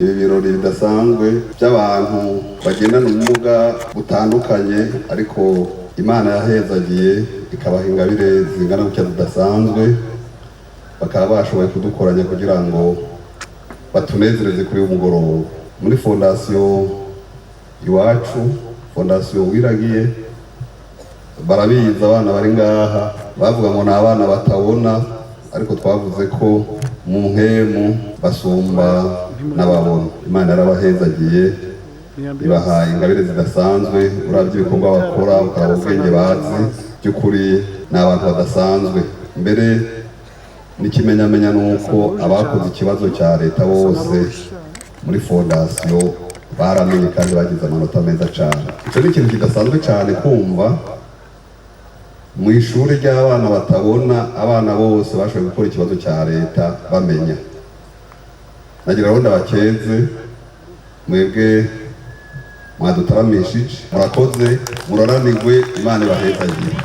Ibi birori bidasanzwe by'abantu bagendana ubumuga butandukanye, ariko Imana yahezagiye ikabaha ingabire zingana gutya zidasanzwe, bakaba bashoboye kudukoranya kugira ngo batunezereze kuri uyu mugoroba. Muri fondation Iwacu, fondation Wiragiye, barabizi abana bari ngaha, bavuga ngo ni abana batabona, ariko twavuze ko mu mpemu basumba n'ababona. Imana yarabahezagiye, ibaha ingabire zidasanzwe. Urabye ibikorwa bakora, ukaraba ubwenge bazi, by'ukuri ni abantu badasanzwe. Mbere n'ikimenyamenya ni uko abakoze ikibazo cya leta bose muri fondation baramenye kandi bagize amanota meza cyane. Icyo ni ikintu kidasanzwe cyane kumva mu ishuri ry'abana batabona, abana bose bashoboye gukora ikibazo cya leta bamenya. Nagira ngo ndabakeze mwebwe mwadutaramishije. Murakoze, muroranirwe, Imana ibahezagire.